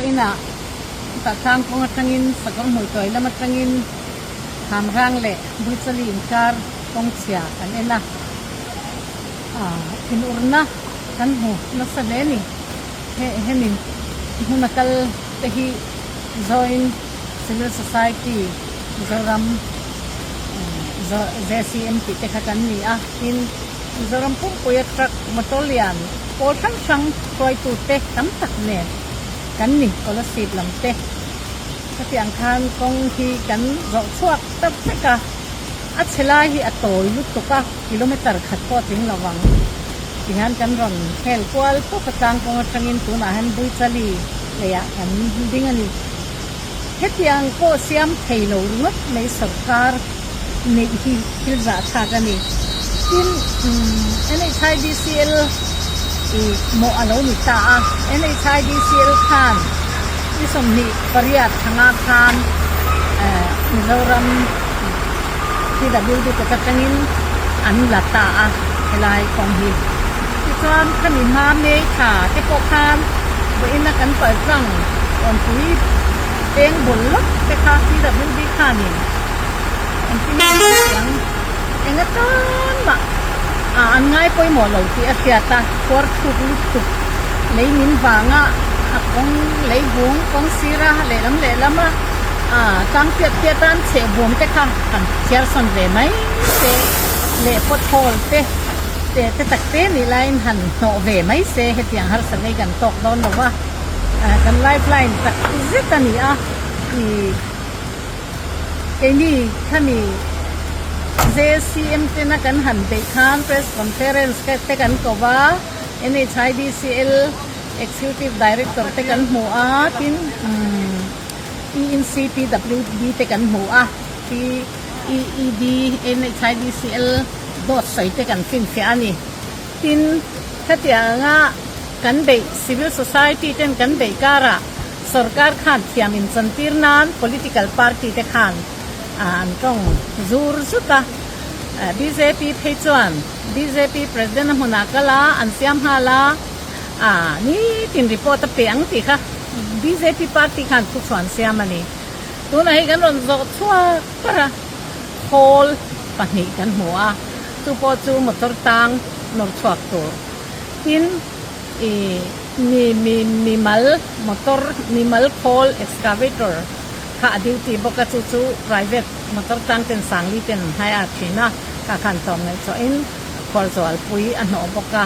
Vawiinah Tahtlang kawng atangin Sakawr Hmuituai lam atangin Hamrang leh Buichali inkar kawng chhia kan en a, thinurna kan hmu nasa hle a ni. Hemi hmuna kal te hi Joint Civil Society Mizoram JCM tih te kha kan ni a, tin Mizoram pumpuia truck motor lian pawl hrang hrang hruaitute tam tak nen kan ni Kolasib lam te. Khatiang khan kawng hi kan zawh chhuak ta vek a, a chhe lai hi a tawi lutuk a, kilometer khat pawh a tling lo vang. Tihian kan rawn hel kual tawp a tlang kawng atangin tunah hian Buichali leiah kan ding a ni. Hetiang pawh siam thei lo ringawt mai sorkar neih hi thil zahthlak a ni. Tin, NHIDCL ih mawh a lo ni ta a, NHIDCL khan ni 28 thanga khan Mizoram PWD kut atangin an la ta a helai kawng hi. Tichuan khami hma May thla te pawh khan vawiina kan paltlang Kawnpui peng bul lawk te kha PWD khanin engtin nge an hriat ang? Eng atan mah an ngai pawimawh lo tih a hriat a, khuar thluk lutuk lei min vanga a kawng lei vung kawng sira lehlam lehlama tlang piat piat a an chheh bawm te kha han chhiar sawn ve mai se leh pothole te te te tak te nih laiin han hnawh ve mai se hetiang harsa nei kan tawk dawn lo va. Kan lifeline tak zet a ni a, ih keini khami JCM tena kan han beih khan press conference te kan ko va, NHIDCL Executive Director te kan hmu a, tin ENCPWD te kan hmu a, PEED, NHIDCL dawt sawi te kan finfiah a ni. Tin, khatianga kan beih civil society ten kan beih karah sorkar khan thiam inchantir nan political party te khan an tawng zur zut a. Bjp phei chuan bjp president a hmunah kal a, an siam nghal a, nitin report a pe ang tih kha bjp party khan thuchhuah an siam a ni. Tunah hi kan rawn zawh chhuak par a, khawl pahnih kan hmu a, chu pawh chu motor tang nawr chhuak tur. Tin, ih mi mi mimal motor mimal khawl excavator kha a duty bawk a, chu chu private motor tang ten sangli ten an hire thin a, kha khan tlawm ngaih chawhin khualzualpui a hnawh bawk a.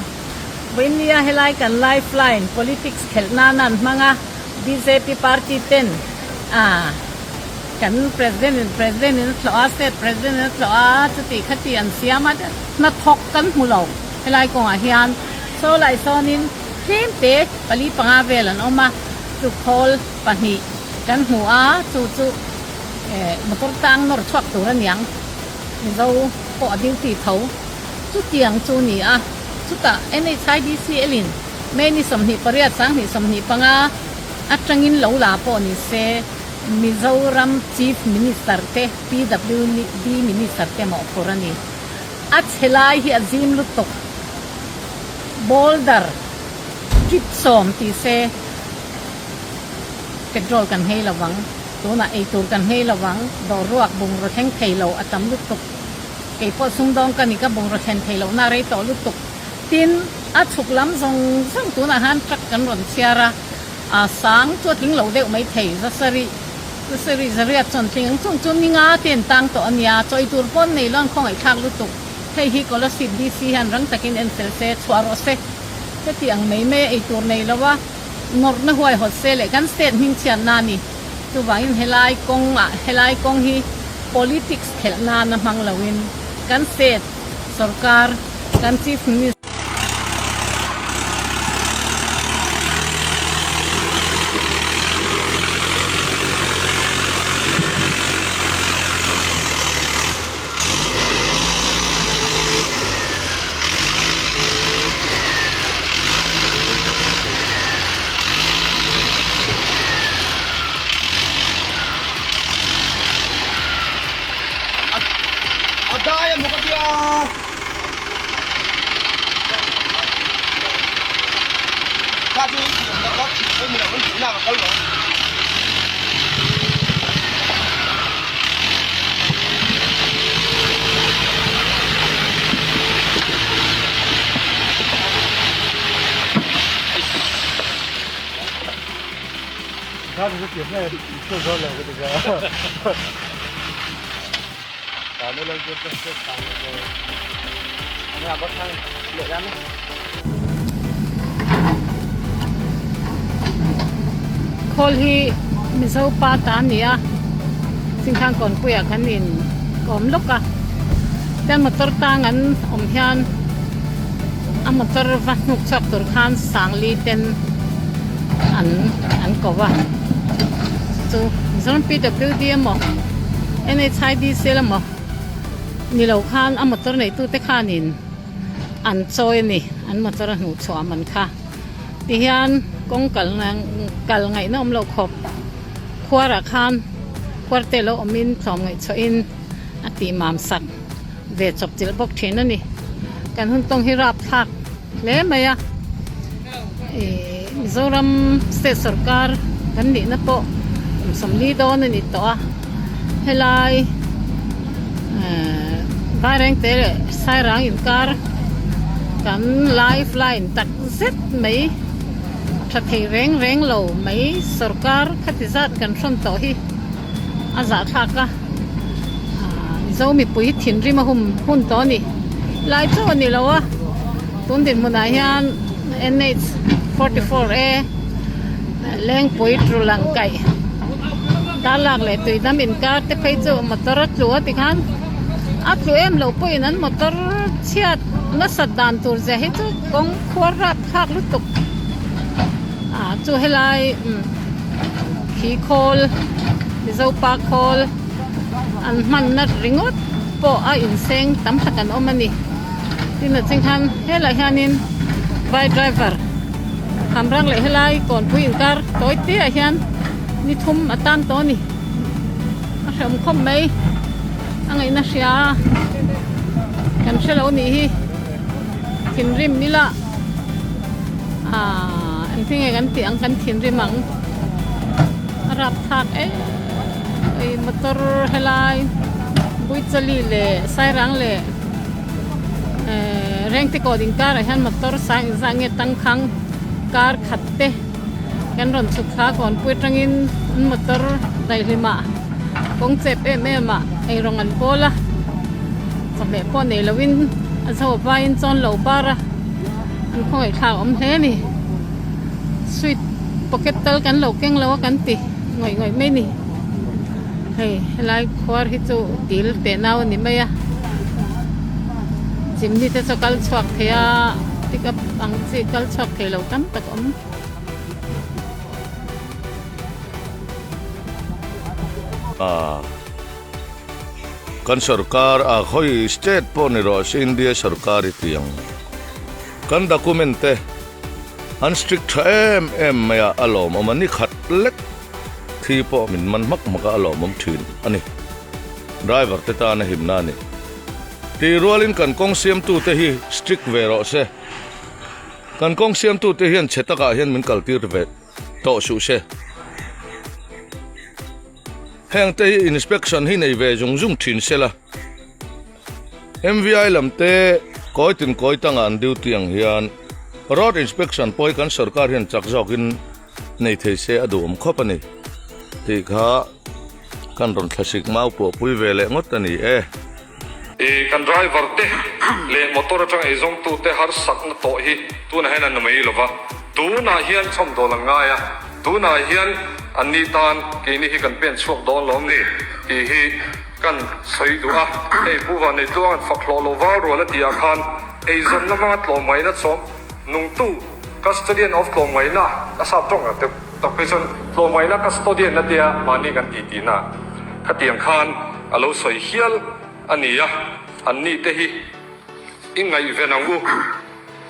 Vawinia helai kan lifeline politics khelh nana an hmang a, bjp party ten ah kan president in president in a tlawh a, state president in a tlawh a, chuti khati an siam a, hnathawk kan hmu lo. Helai kawngah hian saw lai sawnin tlem te pali panga vel an awm a, chu khawl pahnih kan hmu a, chu chu eh motor tang nawr chhuak tur a niang, Mizo pawh a duty tho chutiang chu ni a, chutah NHIDCL in May ni 28 2025 atangin lo la pawh ni se Mizoram Chief Minister te PWD Minister te mawhphur a ni. A chhe lai hi a zim lutuk. Boulder trip sawm ti se petrol kan nghei lo vang, tunah eitur kan nghei lo vang, dawrruak bungraw thleng thei lo a tam lutuk. Kei pawh sumdawng ka ni ka bungraw thlen thei lohna a rei tawh lutuk. Tin, a chhuk lam zawng zawng tunah khan truck kan rawn chhiar a, a sang chu a tling lo deuh maithei, zasarih. Sarih zariat chuan tling ang chung chu ni nga te an tang tawh a nia, chawi tur pawn nei lo an khawngaih thlak lutuk. Hei hi Kolasib DC hian rang takin en fel se, chhuah rawh se. Heti ang mai mai a ei tur nei lo a, nawrhna huai hawt se leh kan state hming chhiatna a ni. Chuvangin helai kawng ah helai kawng hi politics khelh nana hmang loin kan state sorkar kan chief minister, A dai a maw ka tia. Khawl hi Mizo pa ta a ni a, Chingkhang kawnpuiah khan in awm lawk a, tian motor tang an awm hian a motor va hnuk chhuak tur khan Sangli ten an an ko a, chu Mizoram PWD emaw NHIDC emaw ni lo khan a motor neitute khanin an chawi a ni, an motor a hnuh chhuah man kha. Tihian kawng kal kal ngaihna awm loh khawp khuarah khan khuar te lo awmin tlawm ngaihchhuahin a tih mam sak ve chawp chilh bawk thin a ni. Kan hun tawng hi rap thlak hle mai a, ih Mizoram state sorkar kan nihna pawh kum 40 dawn a ni tawh a, helai ehh Vairengte leh Sairang inkar kan life line tak zet mai tha thei reng reng lo mai sorkar khati zat kan hrawn tawh hi a zahthlak a ah Mizo mipui hi thinrim a hum hun tawh a ni lai chauh a ni lo a tun dinhmunah hian NH 44 A Lengpui Trulang kaih Darlak leh Tuidam inkar te phei chu motor a tlu a tikhan a tlu em loh pawhin an motor chhiat nasat dan tur zia hi chu kawng khuar rap thlak lutuk ah chu helai umm khi khawl Mizo pa khawl an hmanna ringawt pawh a inseng tam tak an awm a ni tin a ching khan helaiah hianin vai driver Khamrang leh helai kawnpui inkar tawi te ah hian ni thum a tan tawh a ni a hrehawm khawp mai a ngaihna hria kan hre lo nih hi thinrim ila ahh engtin nge kan tih ang kan thinrim ang a rapthlak em ei motor helai Buichali leh Sairang leh ehh Rengtekaw inkar ah hian motor sang engzah nge tangkhang kar khat te kan rawn chhuk thla kawnpui atangin an motor daihlim ah kawng chep em em ah eirawng an bawl a chawhmeh pawh nei lo in a zo vaiin chawn lo bar a an khawngaih thlak a awm hle a ni sweet pocket tal kan lo keng lo a kan ti ngawih ngawih mai a ni hei helai khuar hi chu dil teh nau a ni mai a chimni te chu a kal chhuak thei a pick up ang chi kal chhuak thei lo tam tak a awm. A kan sorkar a khawi state pawh ni rawh se India sorkar hi tih ang kan document te an strict tha em em mai a a lawmawm a ni khat lek thi pawh min man hmak hmak a a lawmawm thin a ni driver te tan a himna a ni tih rualin kan kawng siamtu te hi strict ve rawh se kan kawng siamtu te hian chhe takah hian min kaltir ve tawh suh se. Heng te hi inspection hi nei ve zung zung thin se la. MVI lam te kawi tin kawi tanga an duty ang hian road inspection pawh hi kan sorkar hian chak zawkin nei thei se a duhawm khawp a ni tih kha kan rawn thlasik mau pawh pui ve leh ngawt a ni e. I kan driver te leh motor atanga eizawngtu te harsakna tawh hi tunah hian an na mai lova, tunah hian chhawmdawl an ngai a, tunah hian anni tan keini hi kan pen chhuak dawn lawm ni tih hi kan sawi duh a. Hei Pu Vanneitluang an fak hlawh lo val rual a tih ah khan eizawnna hmanga tlawmngaihna chawm nungtu custodian of tlawmngaihna a sap tawng tak tak phei chuan tlawmngaihna custodian a tia mahni kan tih tihna khatiang khan a lo sawi hial a ni a, an ni te hi i ngaihven ang u.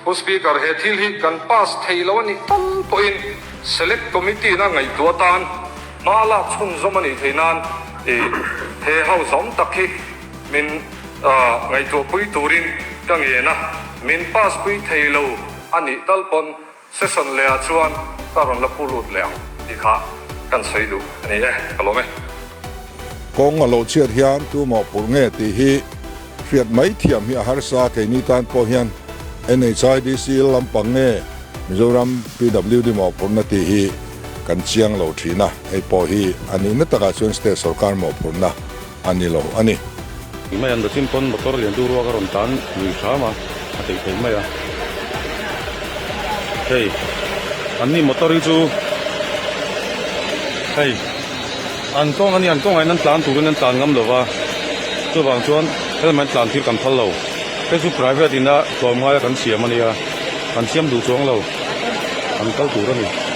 Pu Speaker, he thil hi kan pass thei lo a nih tal pawhin Select Committee na ngaihtuah atan hma lak chhunzawm a nih theih nan i he house awm tak hi min ngaihtuahpui turin ka ngen a, min pass pui thei lo a nih tal pawn. Session lehah chuan ka rawn la pu lut leh ang tih kha kan sawi duh a ni e, ka lawm e. Kawng a lo chhiat hian tu mawhphurh nge tih hi hriat mai thiam hi a harsa keini tan pawh hian NHIDC lampang nge Mizoram PWD mawhphurhna tih hi kan chiang lo thin a, hei pawh hi a nihna takah chuan state sorkar mawhphurhna a ni lo a ni. Ti mai an dachin pawn motor lian du ruak a rawn tan lui hram a, a theih theih mai a. Hei an ni motor hi chu hei an kawng a ni an kawngah hian an tlan turin an tlan ngam lo va, chuvang chuan helmet tlan tir kan phal lo. Hei chu private in a tlawmngai a kan siam a nia, kan siam duh chuang lo, an kal tur a ni.